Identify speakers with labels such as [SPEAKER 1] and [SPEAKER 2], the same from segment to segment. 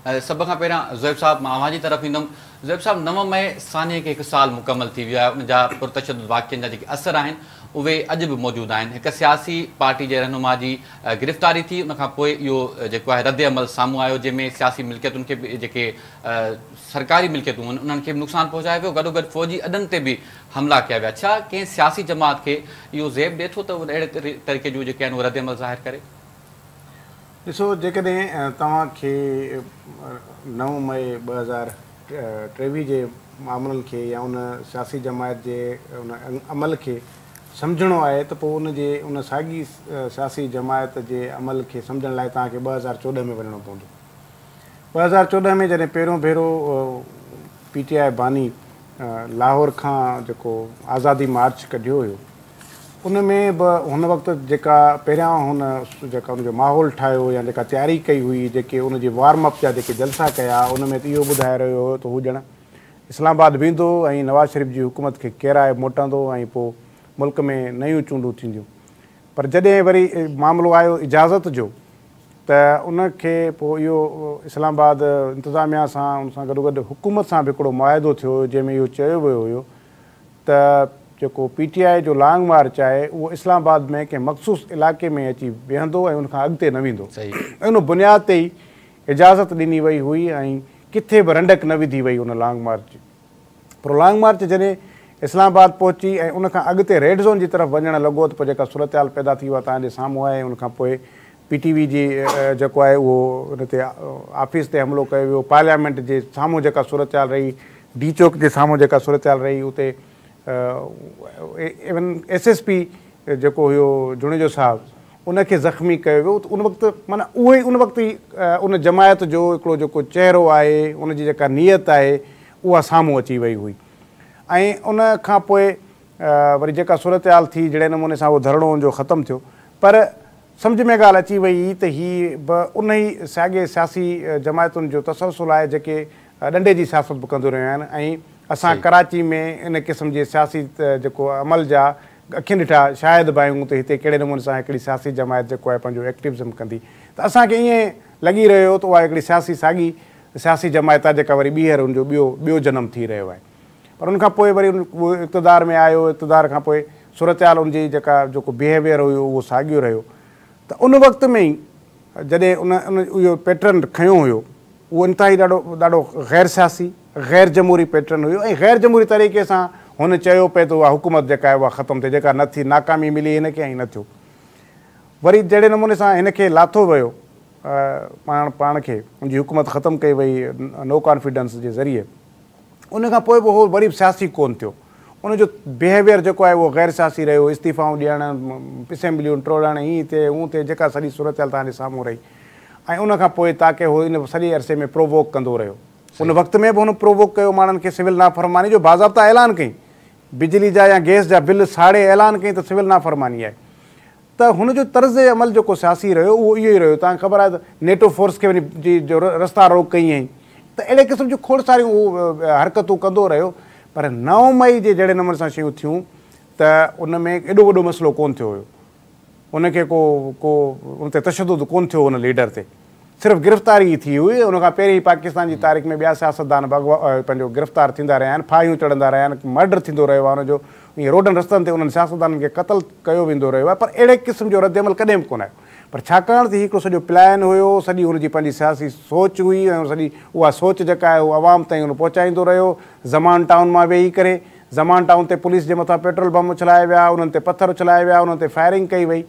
[SPEAKER 1] سڀ کان پهريان زويب صاحب مان اوهان جي طرف ايندم. زويب صاحب 9 مئي سانحي کي هڪ سال مڪمل ٿي ويو آهي، ان جا پرتشدد واقعن جا جيڪي اثر آهن اهي اڄ به موجود آهن. هڪ سياسي پارٽي جي رهنما جي گرفتاري ٿي، ان کان پوء اهو جيڪو آهي رد عمل سامهون آيو جنهن ۾ سياسي ملڪيتن کي به جيڪي سرڪاري ملڪيتون هن انهن کي به نقصان پهچايو ويو، گڏوگڏ فوجي اڏن تي به حملا ڪيا ويا. ڇا ڪنهن سياسي جماعت کي اهو زيب ڏئي ٿو ته اهو اهڙي طريقي جون جيڪي آهن اهي رد عمل ظاهر ڪري؟
[SPEAKER 2] ڏسو جيڪڏهن توهان کي 9 مئي 2023 جي معاملن کي يا ان سياسي جماعت جي ان عمل کي سمجهڻو آهي ته پوء ان جي ان ساڳي سياسي جماعت جي عمل کي سمجهڻ لاء توهان کي 2014 ۾ وڃڻو پوندو. 2014 ۾ جڏهن پهريون ڀيرو پي ٽي آء باني لاهور کان جيڪو آزادي مارچ ڪڍيو هيو ان ۾ به هن وقت جيڪا پهريان هن جيڪا ان جو ماحول ٺاهيو يا جيڪا تياري ڪئي هئي جيڪي ان جي وارم اپ جا جيڪي جلسا ڪيا ان ۾ ته اهو ٻڌائي رهيو هيو ته هو ڄڻ اسلام آباد ويندو ۽ نواز شريف جي حڪومت کي ڪيرائي موٽندو ۽ پوء ملڪ ۾ نيون چونڊون ٿينديون پر جڏهن وري معاملو آيو اجازت جو ته ان کي پوء اهو اسلام آباد انتظاميا سان ان سان گڏوگڏ حڪومت سان به هڪڙو معاهدو ٿيو هيو جنهن ۾ اهو چيو ويو هيو ته جيڪو پي ٽي آء جو لانگ مارچ آهي اهو اسلام آباد ۾ ڪنهن مخصوص علائقي ۾ اچي ويهندو ۽ ان کان اڳتي نه ويندو ۽ ان بنياد تي ئي اجازت ڏني وئي هئي ۽ ڪٿي به رنڊڪ نه وڌي وئي ان لانگ مارچ جي پر لانگ مارچ جڏهن اسلام آباد پهچي ۽ ان کان اڳتي ريڊ زون جي طرف وڃڻ لڳو ته پوء جيڪا صورتحال پيدا ٿي اها توهان جي سامهون آهي ان کان پوء پي ٽي وي جي جيڪو آهي اهو ان تي آفيس تي حملو ڪيو ويو، پارليامينٽ جي سامهون جيڪا صورتحال رهي، ڊي چوڪ جي سامهون جيڪا صورتحال رهي اتي ايون ايس ايس پي جيڪو هيو جوڻيجو صاحب ان کي زخمي ڪيو ويو ته ان وقت معنيٰ اهو ئي ان وقت ئي ان جماعت جو هڪڙو جيڪو چهرو آهي ان جي جيڪا نيت آهي اها سامهون اچي وئي هئي ۽ ان کان پوء وري جيڪا صورتحال ٿي جهڙي نموني سان اهو ڌرڻو ان جو ختم ٿيو پر سمجهه ۾ ڳالهه اچي وئي ته هي به انهي ساڳي سياسي جماعتن جو تسلسل آهي جيڪي ڏنڊي جي سياست به ڪنديون رهيون آهن ۽ اسان ڪراچي ۾ ان قسم جي سياسي جيڪو عمل جا اکين ڏٺا شاهد به آهيون ته هتي ڪهڙي نموني سان هڪڙي سياسي جماعت جيڪو آهي پنهنجو ايڪٽوزم ڪندي ته اسان کي ائين لڳي رهيو هو ته اها هڪڙي سياسي ساڳي سياسي جماعت آهي جيڪا وري ٻيهر ان جو ٻيو ٻيو جنم ٿي رهيو آهي. پر ان کان پوء وري اهو اقتدار ۾ آيو، اقتدار کان پوء صورتحال ان جي جيڪا جيڪو بيهيويئر هيو اهو ساڳيو رهيو ته ان وقت ۾ ئي جڏهن ان ان اهو پيٽرن کنيو هيو اهو انتهائي ڏاڍو ڏاڍو غير سياسي غير جمهوري پيٽرن هيو ۽ غير جمهوري طريقي سان هن چيو پئي ته اها حڪومت جيڪا آهي اها ختم ٿئي جيڪا نه ٿي ناڪامي ملي هن کي ۽ نه ٿيو وري جهڙي نموني سان هن کي لاٿو ويو پاڻ پاڻ کي ان جي حڪومت ختم ڪئي وئي نو ڪانفيڊنس جي ذريعي ان کان پوء به هو وري به سياسي ڪونه ٿيو. ان جو بيهيويئر جيڪو آهي اهو غير سياسي رهيو، استعيفائون ڏيڻ، اسيمبليون ٽوڙڻ، هين ٿئي هون ٿئي جيڪا سڄي صورتحال توهان جي سامهون رهي ۽ ان کان پوء تاڪه هو ان سڄي عرصي ۾ پرووڪ ڪندو رهيو. ان وقت ۾ به هن پرووڪ ڪيو ماڻهن کي سول نافرماني جو باضابطا اعلان ڪئين. بجلي جا يا گئس جا بل ساڙي اعلان ڪئين ته سول نافرماني آهي. ته هن جو طرز عمل جيڪو سياسي رهيو اهو اهو ئي رهيو. توهان کي خبر آهي ته نيٽو فورس کي وڃي جي جو رستا روڪ ڪئي هئائين ته اهڙي قسم جون کوڙ ساريون هو حرڪتون ڪندو رهيو پر 9 مئي جي جهڙي نموني سان شيون ٿيون ته ان ۾ ايڏو وڏو مسئلو ڪونه ٿيو هيو. ان کي ڪو ڪو ان تي تشدد ڪونه ٿيو ان ليڊر تي صرف گرفتاري ئي ٿي هئي. ان کان پهرين ئي پاڪستان جي تاريخ ۾ ٻيا سياستدان به اغوا پنهنجو گرفتار ٿيندا رهيا آهن، ڦاهيون چڙهندا رهيا آهن، مرڊر ٿيندو رهيو آهي ان جو ائين روڊن رستن تي انهن سياستدانن کي قتل ڪيو ويندو رهيو آهي پر اهڙي قسم جو ردعمل ڪڏهن به ڪونه آيو پر ڇاڪاڻ ته هي هڪڙو سڄو پلان هيو، سڄي هن جي پنهنجي سياسي سوچ هئي ۽ سڄي اها سوچ جيڪا آهي هو عوام تائين ان پهچائيندو رهيو. زمان ٽائون مان ويهي ڪري زمان ٽائون تي پوليس جي مٿان پيٽرول بم اڇلايا ويا، انهن تي پٿر اڇلايا ويا، انهن تي فائرنگ ڪئي وئي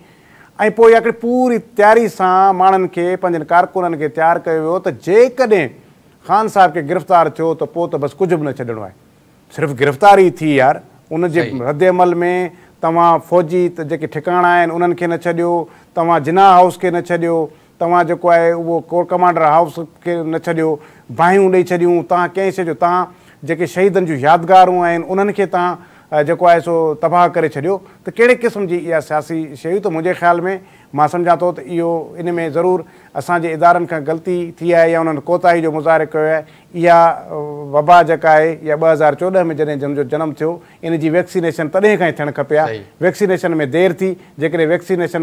[SPEAKER 2] ۽ پوء اها هڪڙي پوري تياري سان ماڻهن کي پنهنجن ڪارڪنن کي تيار ڪيو ويو ته جيڪڏهن خان صاحب کي گرفتار ٿيو ته پوء ته بس ڪجهه به نه ڇڏڻو آهي. صرف گرفتاري ٿي يار ان جي ردعمل ۾ توهان فوجي جيڪي ٺڪاڻا آهن انهن کي نه ڇڏيو، توهان جناح هائوس کي نه ڇڏيو، توهان جيڪو آهي اهو ڪور ڪمانڊر هائوس کي نه ڇڏيو، باهيون ڏئي ڇڏيون، توهان ڪنهن شيء جو توهان جيڪي شهيدن جون يادگارون آهن انهن کي توهان جيڪو آهي سو تباهه ڪري ڇڏيو ته ڪهڙي قسم جي اها سياسي شيء هئي ته منهنجي خيال ۾ مان سمجهان ٿو ته اهو ان ۾ ضرور اسان جي ادارن کان غلطي ٿي آهي يا انهن ڪوتاهي جو مظاهرو ڪيو آهي. اها وبا جيڪا آهي اها 2014 ۾ جڏهن جن جو جنم ٿيو ان جي ويڪسينيشن تڏهن کان ئي ٿيڻ کپي ها. ويڪسينيشن ۾ دير ٿي، جيڪڏهن ويڪسينيشن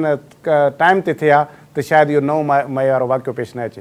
[SPEAKER 2] ٽائيم تي ٿئي ها ته شايد اهو 9 مئي وارو واقعو پيش نه اچي ها.